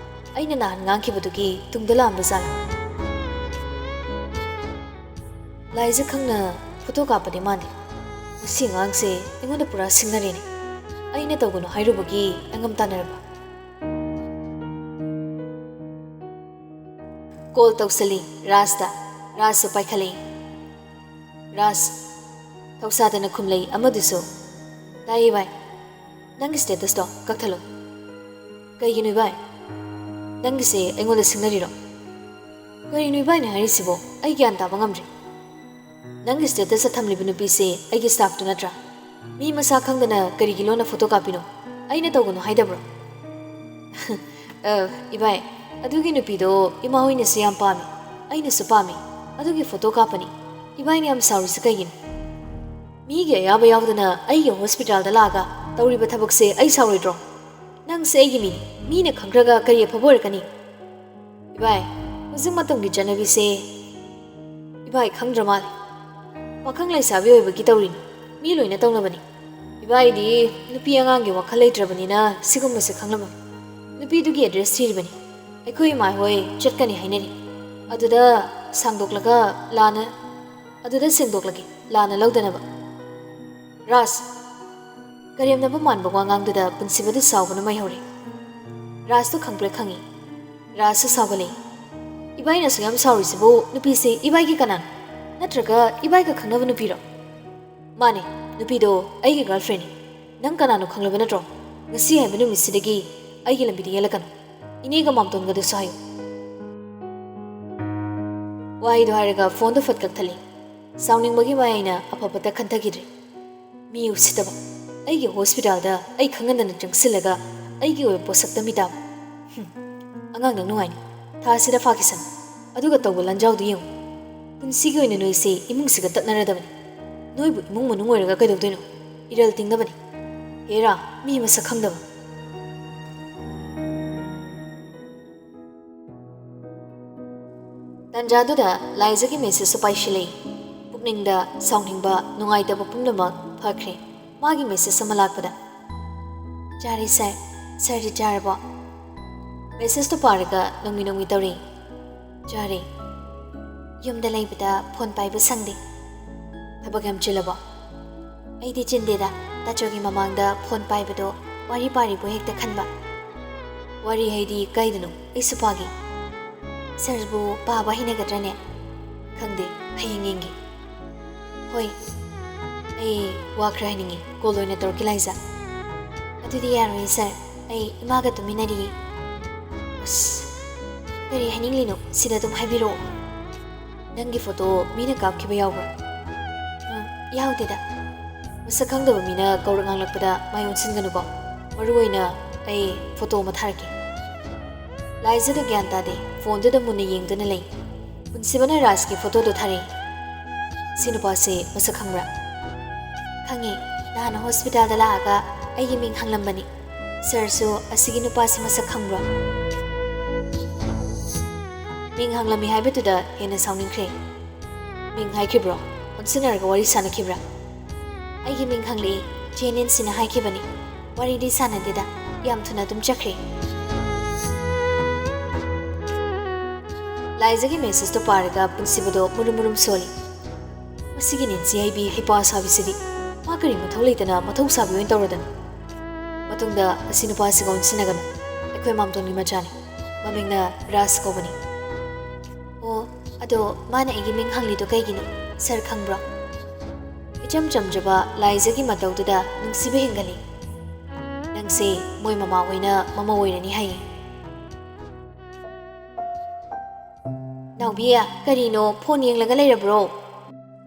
ꯑꯩꯅ ꯅꯍꯥꯟ ꯉꯥꯡꯈꯤꯕꯗꯨꯒꯤ ꯇꯨꯡꯗ ꯂꯥꯛꯑꯝꯕ ꯖꯥꯠꯂꯥ?" ꯂꯥꯏꯖ ꯈꯪꯅ ꯐꯣꯇꯣ ꯀꯥꯞꯄꯗꯤ ꯃꯥꯟꯗꯦ꯫ ꯃꯁꯤ ꯑꯉꯥꯡꯁꯦ ꯑꯩꯉꯣꯟꯗ ꯄꯨꯔꯥ ꯁꯤꯡꯅꯔꯦꯅꯦ꯫ ꯑꯩꯅ ꯇꯧꯒꯅꯨ ꯍꯥꯏꯔꯨꯕꯒꯤ ꯑꯉꯝ ꯇꯥꯟꯅꯔꯕ꯫ ꯀꯣꯜ ꯇꯧꯁꯜꯂꯤ ꯔꯥꯖꯇ꯫ ꯔꯥꯖꯁꯨ ꯄꯥꯏꯈꯠꯂꯛꯏ꯫ ꯔꯥꯖ, ꯊꯧꯁꯥꯗꯅ ꯈꯨꯝꯂꯩ ꯑꯃꯗꯨꯁꯨ꯫ "ꯇꯥꯏꯌꯦ ꯚꯥꯏ꯫ ꯅꯪꯒꯤ ꯁ꯭ꯇꯦꯇꯁꯇꯣ ꯀꯛꯊꯠꯂꯣ꯫" "ꯀꯩꯒꯤꯅꯣ ꯏꯕꯥꯏ? ꯅꯪꯒꯤꯁꯦ ꯑꯩꯉꯣꯟꯗ ꯁꯤꯡꯅꯔꯤꯔꯣ?" "ꯀꯔꯤꯅꯣ ꯏꯕꯥꯏꯅ ꯍꯥꯏꯔꯤꯁꯤꯕꯣ? ꯑꯩ ꯒ꯭ꯌꯥꯟ ꯇꯥꯕ ꯉꯝꯗ꯭ꯔꯦ꯫ ꯅꯪꯒꯤ ꯁ꯭ꯇꯦꯇꯁꯇ ꯊꯝꯂꯤꯕ ꯅꯨꯄꯤꯁꯦ ꯑꯩꯒꯤ ꯁ꯭ꯇꯥꯐꯇꯨ ꯅꯠꯇ꯭ꯔꯥ? ꯃꯤ ꯃꯁꯥ ꯈꯪꯗꯅ ꯀꯔꯤꯒꯤ ꯂꯣꯟꯅ ꯐꯣꯇꯣ ꯀꯥꯞꯄꯤꯅꯣ? ꯑꯩꯅ ꯇꯧꯒꯅꯨ ꯍꯥꯏꯗꯕ꯭ꯔꯣ?" "ꯑ, ꯏꯕꯥꯏ, ꯑꯗꯨꯒꯤ ꯅꯨꯄꯤꯗꯣ ꯏꯃꯥ ꯍꯣꯏꯅꯁꯨ ꯌꯥꯝ ꯄꯥꯝꯃꯤ, ꯑꯩꯅꯁꯨ ꯄꯥꯝꯃꯤ꯫ ꯑꯗꯨꯒꯤ ꯐꯣꯇꯣ ꯀꯥꯞꯄꯅꯤ꯫ ꯏꯕꯥꯏꯅ ꯌꯥꯝ ꯁꯥꯎꯔꯤꯁꯤ ꯀꯩꯒꯤꯅꯣ? ꯃꯤꯒꯤ ꯑꯌꯥꯕ ꯌꯥꯎꯗꯅ ꯑꯩꯒꯤ ꯍꯣꯁꯄꯤꯇꯥꯜꯗ ꯂꯥꯛꯑꯒ ꯇꯧꯔꯤꯕ ꯊꯕꯛꯁꯦ ꯑꯩ ꯁꯥꯎꯔꯣꯏꯗ꯭ꯔꯣ? ꯅꯪꯁꯦ ꯑꯩꯒꯤ ꯃꯤꯅꯤ, ꯃꯤꯅ ꯈꯪꯈ꯭ꯔꯒ ꯀꯔꯤ ꯑꯐꯕ ꯑꯣꯏꯔꯛꯀꯅꯤ?" "ꯏꯕꯥꯏ, ꯍꯧꯖꯤꯛ ꯃꯇꯝꯒꯤ ꯆꯠꯅꯕꯤꯁꯦ ꯏꯕꯥꯏ ꯈꯪꯗ꯭ꯔ ꯃꯥꯜꯂꯦ꯫ ꯄꯥꯈꯪ ꯂꯩꯁꯥꯕꯤ ꯑꯣꯏꯕꯒꯤ ꯇꯧꯔꯤꯅꯤ, ꯃꯤ ꯂꯣꯏꯅ ꯇꯧꯅꯕꯅꯤ꯫ ꯏꯕꯥꯏꯗꯤ ꯅꯨꯄꯤ ꯑꯉꯥꯡꯒꯤ ꯋꯥꯈꯜ ꯂꯩꯇ꯭ꯔꯕꯅꯤꯅ ꯁꯤꯒꯨꯝꯕꯁꯦ ꯈꯪꯂꯝꯃꯣꯏ꯫ ꯅꯨꯄꯤꯗꯨꯒꯤ ꯑꯦꯗ꯭ꯔꯦꯁ ꯊꯤꯔꯤꯕꯅꯤ꯫ ꯑꯩꯈꯣꯏ ꯏꯃꯥ ꯍꯣꯏ ꯆꯠꯀꯅꯤ ꯍꯥꯏꯅꯔꯤ꯫ ꯑꯗꯨꯗ ꯁꯥꯡꯗꯣꯛꯂꯒ ꯂꯥꯟꯅ, ꯑꯗꯨꯗ ꯁꯦꯡꯗꯣꯛꯂꯒꯦ, ꯂꯥꯟꯅ ꯂꯧꯗꯅꯕ꯫" ꯔꯥꯖ, ꯀꯔꯦꯝꯅꯕ ꯃꯥꯟꯕ ꯋꯥꯉꯥꯡꯗꯨꯗ ꯄꯨꯟꯁꯤꯕꯗꯨ ꯁꯥꯎꯕꯅ ꯃꯩ ꯍꯧꯔꯦ꯫ ꯔꯥꯖꯇꯨ ꯈꯪꯕ꯭ꯔꯥ ꯈꯪꯏ꯫ ꯔꯥꯖꯁꯨ ꯁꯥꯎꯒꯠꯂꯦ꯫ "ꯏꯕꯥꯏꯅ ꯑꯁꯨꯛ ꯌꯥꯝ ꯁꯥꯎꯔꯤꯁꯤꯕꯨ ꯅꯨꯄꯤꯁꯦ ꯏꯕꯥꯏꯒꯤ ꯀꯅꯥꯅꯣ? ꯅꯠꯇ꯭ꯔꯒ ꯏꯕꯥꯏꯒ ꯈꯪꯅꯕ ꯅꯨꯄꯤꯔꯣ?" "ꯃꯥꯅꯦ, ꯅꯨꯄꯤꯗꯣ ꯑꯩꯒꯤ girlfriendꯅꯤ꯫ ꯅꯪ ꯀꯅꯥꯅꯣ ꯈꯪꯂꯕ ꯅꯠꯇ꯭ꯔꯣ? ꯉꯁꯤ ꯍꯥꯏꯕ ꯅꯨꯃꯤꯠꯁꯤꯗꯒꯤ ꯑꯩꯒꯤ ꯂꯝꯕꯤꯗ ꯌꯦꯜꯂꯛꯀꯅꯨ꯫ ꯏꯅꯦꯒ ꯃꯥꯝꯇꯣꯟꯒꯗꯁꯨ ꯍꯥꯏꯌꯨ꯫" ꯋꯥꯍꯩꯗꯣ ꯍꯥꯏꯔꯒ phoneꯗꯣ ꯐꯠ ꯀꯛꯊꯠꯂꯤ꯫ ꯁꯥꯎꯅꯤꯡꯕꯒꯤ ꯃꯌꯥꯏꯅ ꯑꯐꯕꯇ ꯈꯟꯊꯈꯤꯗ꯭ꯔꯦ꯫ ꯃꯤ ꯎꯁꯤꯠꯇꯕ꯫ ꯑꯩꯒꯤ hospitalꯗ ꯑꯩ ꯈꯪꯍꯟꯗꯅ ꯆꯪꯁꯤꯜꯂꯒ ꯑꯩꯒꯤ ꯑꯣꯏꯕ ꯄꯣꯠꯁꯛꯇ ꯃꯤꯇꯥꯕ꯫ ꯍꯨꯝ, ꯑꯉꯥꯡ ꯅꯪ ꯅꯨꯡꯉꯥꯏꯅꯤ꯫ ꯊꯥꯁꯤꯗ ꯐꯥꯈꯤꯁꯅꯨ꯫ ꯑꯗꯨꯒ ꯇꯧꯕ ꯂꯥꯟꯖꯥꯎꯗꯨ ꯌꯦꯡꯉꯨ꯫ ꯄꯨꯟꯁꯤꯒꯤ ꯑꯣꯏꯅ ꯅꯣꯏꯁꯦ ꯏꯃꯨꯡꯁꯤꯒ ꯇꯠꯅꯔꯗꯕꯅꯤ꯫ ꯅꯣꯏꯕꯨ ꯏꯃꯨꯡ ꯃꯅꯨꯡ ꯑꯣꯏꯔꯒ ꯀꯩꯗꯧꯗꯣꯏꯅꯣ? ꯏꯔꯜ ꯇꯤꯡꯅꯕꯅꯤ꯫ ꯍꯦꯔꯥ, ꯃꯤ ꯃꯁꯛ ꯈꯪꯗꯕ꯫ ꯇꯥꯟꯖꯥꯗꯨꯗ ꯂꯥꯏꯖꯒꯤ messageꯁꯨ ꯄꯥꯏꯁꯤꯜꯂꯛꯏ꯫ ꯄꯨꯛꯅꯤꯡꯗ ꯁꯥꯎꯅꯤꯡꯕ, ꯅꯨꯡꯉꯥꯏꯇꯕ ꯄꯨꯝꯅꯃꯛ ꯐꯈ꯭ꯔꯦ꯫ ꯃꯥꯒꯤ message ꯑꯃ ꯂꯥꯛꯄꯗ, "ꯆꯥꯔꯦ sir, sirꯗꯤ ꯆꯥꯔꯕꯣ?" Messageꯇꯣ ꯄꯥꯔꯒ ꯅꯣꯡꯃꯤ ꯅꯣꯡꯃꯤ ꯇꯧꯔꯤ꯫ "ꯆꯥꯔꯦ꯫ ꯌꯨꯝꯗ ꯂꯩꯕꯗ phone ꯄꯥꯏꯕ ꯁꯪꯗꯦ꯫ ꯊꯕꯛ ꯌꯥꯝ ꯆꯤꯜꯂꯕꯣ?" "ꯑꯩꯗꯤ ꯆꯤꯟꯗꯦꯗ, ꯇꯥꯆꯧꯒꯤ ꯃꯃꯥꯡꯗ phone ꯄꯥꯏꯕꯗꯣ ꯋꯥꯔꯤ ꯄꯥꯔꯤꯕꯣꯏ ꯍꯦꯛꯇ ꯈꯟꯕ꯫" "ꯋꯥꯔꯤ ꯍꯥꯏꯗꯤ ꯀꯥꯏꯗꯅꯣ? ꯑꯩꯁꯨ ꯄꯥꯒꯦ꯫" "Sirꯕꯨ ꯄꯥꯕ ꯍꯩꯅꯒꯗ꯭ꯔꯅꯦ?" "ꯈꯪꯗꯦ, ꯍꯌꯦꯡ ꯌꯦꯡꯒꯦ꯫" "ꯍꯣꯏ, ꯑꯩ ꯋꯥ ꯈꯔ ꯍꯥꯏꯅꯤꯡꯉꯤ, call ꯑꯣꯏꯅ ꯇꯧꯔꯛꯀꯦ ꯂꯥꯏꯖ꯫" "ꯑꯗꯨꯗꯤ ꯌꯥꯔꯣꯏꯌꯦ sir, ꯑꯩ ꯏꯃꯥꯒ ꯇꯨꯃꯤꯟꯅꯔꯤꯌꯦ꯫" "ꯑꯁ, ꯀꯔꯤ ꯍꯥꯏꯅꯤꯡꯂꯤꯅꯣ? ꯁꯤꯗ ꯑꯗꯨꯝ ꯍꯥꯏꯕꯤꯔꯛꯑꯣ꯫" "ꯅꯪꯒꯤ photo ꯃꯤꯅ ꯀꯥꯞꯈꯤꯕ ꯌꯥꯎꯕ꯭ꯔꯥ?" "ꯎꯝ, ꯌꯥꯎꯗꯦꯗ꯫" "ꯃꯁꯛ ꯈꯪꯗꯕ ꯃꯤꯅ ꯀꯧꯔꯛ ꯉꯥꯡꯂꯛꯄꯗ ꯃꯥꯏ ꯑꯣꯟꯁꯤꯟꯒꯅꯨꯀꯣ꯫ ꯃꯔꯨ ꯑꯣꯏꯅ ꯑꯩ photo ꯑꯃ ꯊꯥꯔꯛꯀꯦ꯫" ꯂꯥꯏꯖꯗꯨ ꯒ꯭ꯌꯥꯟ ꯇꯥꯗꯦ, phoneꯗꯨꯗ ꯃꯨꯟꯅ ꯌꯦꯡꯗꯨꯅ ꯂꯩ꯫ ꯄꯨꯟꯁꯤꯕꯅ ꯔꯥꯖꯀꯤ photoꯗꯨ ꯊꯥꯔꯛꯏ꯫ "ꯁꯤ ꯅꯨꯄꯥꯁꯦ ꯃꯁꯛ ꯈꯪꯕ꯭ꯔꯥ?" "ꯈꯪꯉꯤ, ꯅꯍꯥꯟ hospitalꯗ ꯂꯥꯛꯑꯒ ꯑꯩꯒꯤ ꯃꯤꯡ ꯍꯪꯂꯝꯕꯅꯤ꯫ Sirꯁꯨ ꯑꯁꯤꯒꯤ ꯅꯨꯄꯥꯁꯤ ꯃꯁꯛ ꯈꯪꯕ꯭ꯔꯣ?" ꯃꯤꯡ ꯍꯪꯂꯝꯃꯤ ꯍꯥꯏꯕꯗꯨꯗ ꯍꯦꯟꯅ ꯁꯥꯎꯅꯤꯡꯈ꯭ꯔꯦ꯫ "ꯃꯤꯡ ꯍꯥꯏꯈꯤꯕ꯭ꯔꯣ? ꯑꯣꯟꯁꯤꯟꯅꯔꯒ ꯋꯥꯔꯤ ꯁꯥꯅꯈꯤꯕ꯭ꯔꯥ?" "ꯑꯩꯒꯤ ꯃꯤꯡ ꯍꯪꯂꯛꯏ, ꯆꯦ ꯅꯦꯟꯁꯤꯅ ꯍꯥꯏꯈꯤꯕꯅꯤ꯫ ꯋꯥꯔꯤꯗꯤ ꯁꯥꯅꯗꯦꯗ, ꯌꯥꯝ ꯊꯨꯅ ꯑꯗꯨꯝ ꯆꯠꯈ꯭ꯔꯦ꯫" ꯂꯥꯏꯖꯒꯤ messageꯇꯣ ꯄꯥꯔꯒ ꯄꯨꯟꯁꯤꯕꯗꯣ ꯃꯨꯔꯨꯝ ꯃꯨꯔꯨꯝ ꯁꯣꯜꯂꯤ꯫ "ꯃꯁꯤꯒꯤ ꯅꯦꯟꯁꯤ ꯍꯥꯏꯕꯤ ꯍꯩꯄꯥ ꯁꯥꯕꯤꯁꯤꯗꯤ!" ꯃꯥ ꯀꯔꯤ ꯃꯊꯧ ꯂꯩꯇꯅ ꯃꯊꯧ ꯁꯥꯕꯤ ꯑꯣꯏꯅ ꯇꯧꯔꯗꯅ? ꯃꯇꯨꯡꯗ ꯑꯁꯤ ꯅꯨꯄꯥꯁꯤꯒ ꯑꯣꯟꯁꯤꯟꯅꯒꯅꯨ꯫ ꯑꯩꯈꯣꯏ ꯃꯥꯝꯇꯣꯟꯒꯤ ꯃꯆꯥꯅꯤ꯫ ꯃꯃꯤꯡꯅ ꯔꯥꯖ ꯀꯧꯕꯅꯤ꯫ ꯑꯣ, ꯑꯗꯣ ꯃꯥꯅ ꯑꯩꯒꯤ ꯃꯤꯡ ꯍꯪꯂꯤꯗꯣ ꯀꯩꯒꯤꯅꯣ? ꯁꯥꯔ ꯈꯪꯕ꯭ꯔꯣ? ꯏꯆꯝ ꯆꯝꯖꯕ ꯂꯥꯏꯖꯒꯤ ꯃꯇꯧꯗꯨꯗ ꯅꯨꯡꯁꯤꯕ ꯍꯦꯟꯒꯠꯂꯤ꯫ ꯅꯪꯁꯦ ꯃꯣꯏ ꯃꯃꯥ ꯍꯣꯏꯅ ꯃꯃꯧ ꯑꯣꯏꯔꯅꯤ ꯍꯥꯏꯌꯦ꯫ ꯅꯥꯎꯕꯤ, ꯀꯔꯤꯅꯣ ꯐꯣꯟ ꯌꯦꯡꯂꯒ ꯂꯩꯔꯕ꯭ꯔꯣ?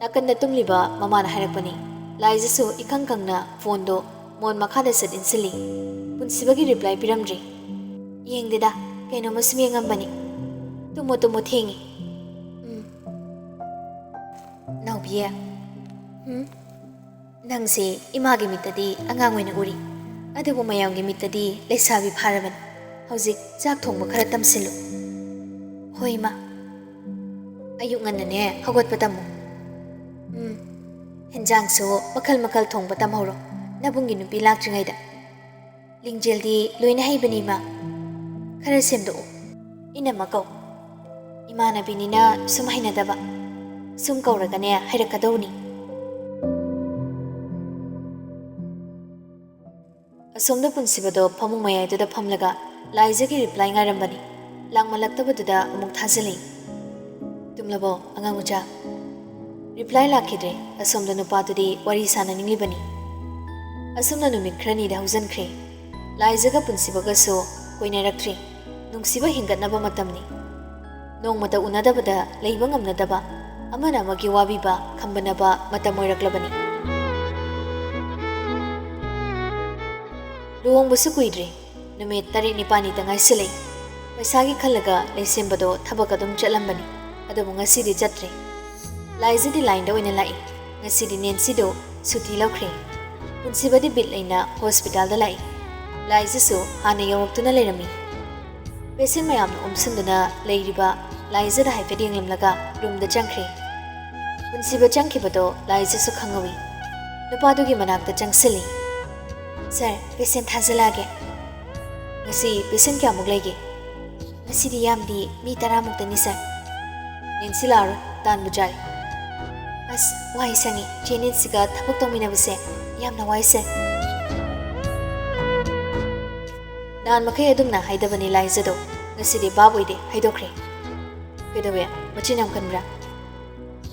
ꯅꯥꯀꯟꯗ ꯇꯨꯝꯂꯤꯕ ꯃꯃꯥꯅ ꯍꯥꯏꯔꯛꯄꯅꯤ꯫ ꯂꯥꯏꯖꯁꯨ ꯏꯈꯪ ꯈꯪꯅ ꯐꯣꯟꯗꯣ ꯃꯣꯟ ꯃꯈꯥꯗ ꯁꯠ ꯏꯟꯁꯤꯜꯂꯤ꯫ ꯄꯨꯟꯁꯤꯕꯒꯤ ꯔꯤꯄ꯭ꯂꯥꯏ ꯄꯤꯔꯝꯗ꯭ꯔꯤ꯫ ꯌꯦꯡꯗꯦꯗ, ꯀꯩꯅꯣꯝꯃ ꯁꯨꯝ ꯌꯦꯡꯉꯝꯕꯅꯤ꯫ ꯇꯨꯝꯃꯣ ꯇꯨꯝꯃꯣ, ꯊꯦꯡꯉꯤ꯫ ꯎꯝ꯫ ꯅꯥꯎꯕꯤ꯫ ꯎꯝ? ꯅꯪꯁꯦ ꯏꯃꯥꯒꯤ ꯃꯤꯠꯇꯗꯤ ꯑꯉꯥꯡ ꯑꯣꯏꯅ ꯎꯔꯤ, ꯑꯗꯨꯕꯨ ꯃꯌꯥꯝꯒꯤ ꯃꯤꯠꯇꯗꯤ ꯂꯩꯁꯥꯕꯤ ꯐꯥꯔꯕꯅꯤ꯫ ꯍꯧꯖꯤꯛ ꯆꯥꯛ ꯊꯣꯡꯕ ꯈꯔ ꯇꯝꯁꯤꯜꯂꯨ꯫ ꯍꯣꯏ ꯏꯃꯥ꯫ ꯑꯌꯨꯛ ꯉꯟꯅꯅꯦ ꯍꯧꯒꯠꯄ ꯇꯝꯃꯨ꯫ ꯎꯝ꯫ ꯍꯦꯟꯖꯥꯡꯁꯨ ꯃꯈꯜ ꯃꯈꯜ ꯊꯣꯡꯕ ꯇꯝꯍꯧꯔꯣ, ꯅꯕꯨꯡꯒꯤ ꯅꯨꯄꯤ ꯂꯥꯛꯇ꯭ꯔꯤꯉꯩꯗ꯫ ꯂꯤꯡꯖꯦꯜꯗꯤ ꯂꯣꯏꯅ ꯍꯩꯕꯅꯤ ꯏꯃꯥ꯫ ꯈꯔ ꯁꯦꯝꯗꯣꯛꯎ꯫ ꯏꯅꯝꯃ ꯀꯧ꯫ ꯏꯃꯥꯟꯅꯕꯤꯅꯤꯅ ꯁꯨꯝ ꯍꯩꯅꯗꯕ꯫ ꯁꯨꯝ ꯀꯧꯔꯒꯅꯦ ꯍꯩꯔꯛꯀꯗꯧꯅꯤ꯫ ꯑꯁꯣꯝꯗ ꯄꯨꯟꯁꯤꯕꯗꯣ ꯐꯃꯨꯡ ꯃꯌꯥꯏꯗꯨꯗ ꯐꯝꯂꯒ ꯂꯥꯏꯖꯒꯤ ꯔꯤꯄ꯭ꯂꯥꯏ ꯉꯥꯏꯔꯝꯕꯅꯤ꯫ ꯂꯥꯛꯃꯜꯂꯛꯇꯕꯗꯨꯗ ꯑꯃꯨꯛ ꯊꯥꯖꯤꯜꯂꯤ꯫ ꯇꯨꯝꯂꯕꯣ, ꯑꯉꯥꯡ ꯃꯆꯥ? ꯔꯤꯄ꯭ꯂꯥꯏ ꯂꯥꯛꯈꯤꯗ꯭ꯔꯦ꯫ ꯑꯁꯣꯝꯗ ꯅꯨꯄꯥꯗꯨꯗꯤ ꯋꯥꯔꯤ ꯁꯥꯟꯅꯅꯤꯡꯂꯤꯕꯅꯤ꯫ ꯑꯁꯨꯝꯅ ꯅꯨꯃꯤꯠ ꯈꯔꯅꯤꯗ ꯍꯧꯖꯤꯟꯈ꯭ꯔꯦ꯫ ꯂꯥꯏꯖꯒ ꯄꯨꯟꯁꯤꯕꯒꯁꯨ ꯀꯣꯏꯅꯔꯛꯇ꯭ꯔꯦ꯫ ꯅꯨꯡꯁꯤꯕ ꯍꯦꯟꯒꯠꯅꯕ ꯃꯇꯝꯅꯤ꯫ ꯅꯣꯡꯃꯇ ꯎꯅꯗꯕꯗ ꯂꯩꯕ ꯉꯝꯅꯗꯕ, ꯑꯃꯅ ꯑꯃꯒꯤ ꯋꯥꯕꯤꯕ, ꯈꯝꯕꯅꯕ ꯃꯇꯝ ꯑꯣꯏꯔꯛꯂꯕꯅꯤ꯫ ꯂꯨꯍꯣꯡꯕꯁꯨ ꯀꯨꯏꯗ꯭ꯔꯦ꯫ ꯅꯨꯃꯤꯠ ꯇꯔꯦꯠ ꯅꯤꯄꯥꯜꯅꯤꯇ ꯉꯥꯏꯁꯤꯜꯂꯛꯏ꯫ ꯄꯩꯁꯥꯒꯤ ꯈꯜꯂꯒ ꯂꯩꯁꯦꯝꯕꯗꯣ ꯊꯕꯛ ꯑꯗꯨꯝ ꯆꯠꯂꯝꯕꯅꯤ, ꯑꯗꯨꯕꯨ ꯉꯁꯤꯗꯤ ꯆꯠꯇ꯭ꯔꯦ꯫ ꯂꯥꯏꯖꯗꯤ ꯂꯥꯏꯟꯗ ꯑꯣꯏꯅ ꯂꯥꯛꯏ꯫ ꯉꯁꯤꯗꯤ ꯅꯦꯟꯁꯤꯗꯣ ꯁꯨꯇꯤ ꯂꯧꯈ꯭ꯔꯦ꯫ ꯄꯨꯟꯁꯤꯕꯗꯤ ꯕꯤꯠ ꯂꯩꯅ ꯍꯣꯁꯄꯤꯇꯥꯜꯗ ꯂꯥꯛꯏ꯫ ꯂꯥꯏꯖꯁꯨ ꯍꯥꯟꯅ ꯌꯧꯔꯛꯇꯨꯅ ꯂꯩꯔꯝꯃꯤ꯫ ꯄꯦꯁꯦꯟ ꯃꯌꯥꯝꯅ ꯑꯣꯝꯁꯤꯟꯗꯨꯅ ꯂꯩꯔꯤꯕ ꯂꯥꯏꯖꯗ ꯍꯥꯏꯐꯦꯠ ꯌꯦꯡꯂꯝꯂꯒ ꯔꯨꯝꯗ ꯆꯪꯈ꯭ꯔꯦ꯫ ꯄꯨꯟꯁꯤꯕ ꯆꯪꯈꯤꯕꯗꯣ ꯂꯥꯏꯖꯁꯨ ꯈꯪꯍꯧꯏ꯫ ꯅꯨꯄꯥꯗꯨꯒꯤ ꯃꯅꯥꯛꯇ ꯆꯪꯁꯤꯜꯂꯤ꯫ "ꯁꯥꯔ, ꯄꯦꯁꯦꯟ ꯊꯥꯖꯤꯜꯂꯛꯑꯒꯦ꯫ ꯉꯁꯤ ꯄꯦꯁꯦꯟ ꯀꯌꯥꯃꯨꯛ ꯂꯩꯒꯦ?" "ꯉꯁꯤꯗꯤ ꯌꯥꯝꯗꯤ, ꯃꯤ ꯇꯔꯥꯃꯨꯛꯇꯅꯤ ꯁꯥꯔ꯫" "ꯅꯦꯟꯁꯤ ꯂꯥꯛꯑꯔꯣꯏ, ꯇꯥꯟꯕꯨ ꯆꯥꯔꯦ꯫ ꯑꯁ, ꯋꯥꯏ ꯁꯪꯉꯤ꯫ ꯆꯦ ꯅꯤꯠꯁꯤꯒ ꯊꯕꯛ ꯇꯧꯃꯤꯟꯅꯕꯁꯦ ꯌꯥꯝꯅ ꯋꯥꯏꯁꯦ꯫ ꯅꯍꯥꯟ ꯃꯈꯩ ꯑꯗꯨꯝꯅ ꯍꯥꯏꯗꯕꯅꯤ ꯂꯥꯏꯖꯗꯣ꯫ ꯉꯁꯤꯗꯤ ꯚꯥꯞ ꯑꯣꯏꯗꯦ, ꯍꯥꯏꯗꯣꯛꯈ꯭ꯔꯦ꯫ ꯀꯩꯗꯧꯋꯦ? ꯃꯆꯤꯟ ꯌꯥꯝ ꯀꯟꯕ꯭ꯔꯥ?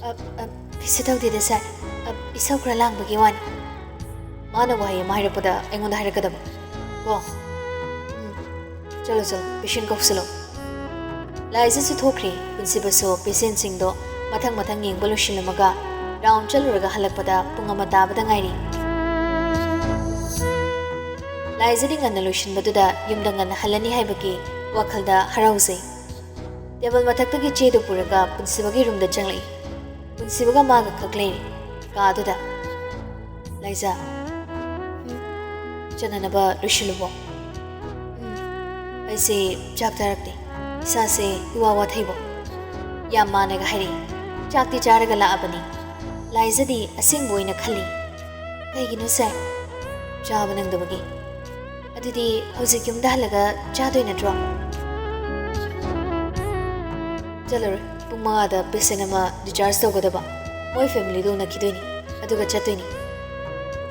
ꯑ, ꯑ, ꯀꯩꯁꯨ ꯇꯧꯗꯦꯗ ꯁꯥꯔ꯫ ꯑ, ꯏꯁꯧ ꯈꯔ ꯂꯥꯡꯕꯒꯤ ꯋꯥꯅꯤ꯫ ꯃꯥꯅ ꯋꯥꯍꯩ ꯑꯃ ꯍꯥꯏꯔꯛꯄꯗ ꯑꯩꯉꯣꯟꯗ ꯍꯥꯏꯔꯛꯀꯗꯕ꯫ ꯀꯣ? ꯎꯝ꯫ ꯆꯠꯂꯣ, ꯆꯠꯂꯣ, ꯄꯦꯁꯦꯟ ꯀꯧꯁꯤꯜꯂꯣ꯫ ꯂꯥꯏꯖꯁꯨ ꯊꯣꯛꯈ꯭ꯔꯦ꯫ ꯄꯨꯟꯁꯤꯕꯁꯨ ꯄꯦꯁꯦꯟꯁꯤꯡꯗꯣ ꯃꯊꯪ ꯃꯊꯪ ꯌꯦꯡꯕ ꯂꯣꯏꯁꯤꯜꯂꯝꯃꯒ ꯔꯥꯎꯟ ꯆꯠꯂꯨꯔꯒ ꯍꯜꯂꯛꯄꯗ ꯄꯨꯡ ꯑꯃ ꯇꯥꯕꯗ ꯉꯥꯏꯔꯤ꯫ ꯂꯥꯏꯖꯗꯤ ꯉꯟꯅ ꯂꯣꯏꯁꯤꯟꯕꯗꯨꯗ ꯌꯨꯝꯗ ꯉꯟꯅ ꯍꯜꯂꯅꯤ ꯍꯥꯏꯕꯒꯤ ꯋꯥꯈꯜꯗ ꯍꯔꯥꯎꯖꯩ꯫ ꯇꯦꯕꯜ ꯃꯊꯛꯇꯒꯤ ꯆꯦꯗꯨ ꯄꯨꯔꯒ ꯄꯨꯟꯁꯤꯕꯒꯤ ꯔꯨꯝꯗ ꯆꯪꯂꯛꯏ꯫ ꯄꯨꯟꯁꯤꯕꯒ ꯃꯥꯒ ꯈꯛ ꯂꯩꯔꯤ ꯀꯥꯗꯨꯗ꯫ ꯂꯥꯏꯖ, ꯎꯝ, ꯆꯠꯅꯅꯕ ꯂꯣꯏꯁꯤꯜꯂꯨꯕꯣ? ꯎꯝ, ꯑꯩꯁꯦ ꯆꯥꯛ ꯆꯥꯔꯛꯇꯦ꯫ ꯏꯁꯥꯁꯦ ꯏꯋꯥ ꯋꯥꯊꯩꯕꯣ꯫ ꯌꯥꯝ ꯃꯥꯟꯅꯒ ꯍꯥꯏꯔꯛꯏ꯫ ꯆꯥꯛꯇꯤ ꯆꯥꯔꯒ ꯂꯥꯛꯑꯕꯅꯤ꯫ ꯂꯥꯏꯖꯗꯤ ꯑꯁꯦꯡꯕ ꯑꯣꯏꯅ ꯈꯜꯂꯤ꯫ ꯀꯩꯒꯤꯅꯣ ꯁꯥꯔ? ꯆꯥꯕ ꯅꯪꯗꯕꯒꯤ꯫ ꯑꯗꯨꯗꯤ ꯍꯧꯖꯤꯛ ꯌꯨꯝꯗ ꯍꯜꯂꯒ ꯆꯥꯗꯣꯏ ꯅꯠꯇ꯭ꯔꯣ? ꯆꯠꯂꯔꯣꯏ꯫ ꯄꯨꯡ ꯃꯉꯥꯗ ꯄꯦꯁꯦꯟ ꯑꯃ ꯗꯤꯆꯥꯔꯖ ꯇꯧꯒꯗꯕ꯫ ꯃꯣꯏ ꯐꯦꯃꯤꯂꯤꯗꯨ ꯎꯅꯈꯤꯗꯣꯏꯅꯤ, ꯑꯗꯨꯒ ꯆꯠꯇꯣꯏꯅꯤ꯫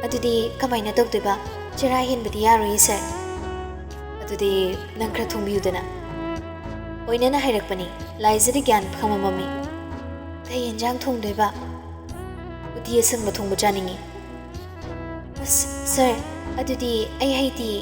ꯑꯗꯨꯗꯤ ꯀꯃꯥꯏꯅ ꯇꯧꯗꯣꯏꯕ? ꯆꯔꯥ ꯍꯦꯟꯕꯗꯤ ꯌꯥꯔꯣꯏꯌꯦ ꯁꯥꯔ꯫ ꯑꯗꯨꯗꯤ ꯅꯪ ꯈꯔ ꯊꯣꯡꯕꯤꯌꯨꯗꯅ꯫ ꯑꯣꯏꯅꯅ ꯍꯥꯏꯔꯛꯄꯅꯤ꯫ ꯂꯥꯏꯖꯗꯤ ꯒ꯭ꯌꯥꯟ ꯈꯪꯃꯝꯃꯝꯃꯤ꯫ ꯀꯩ ꯌꯦꯟꯖꯥꯡ ꯊꯣꯡꯗꯣꯏꯕ? ꯎꯇꯤ ꯑꯁꯪꯕ ꯊꯣꯡꯕ ꯆꯥꯅꯤꯡꯉꯤ꯫ ꯑꯁ, ꯁꯥꯔ, ꯑꯗꯨꯗꯤ ꯑꯩ ꯍꯩꯇꯤꯌꯦ꯫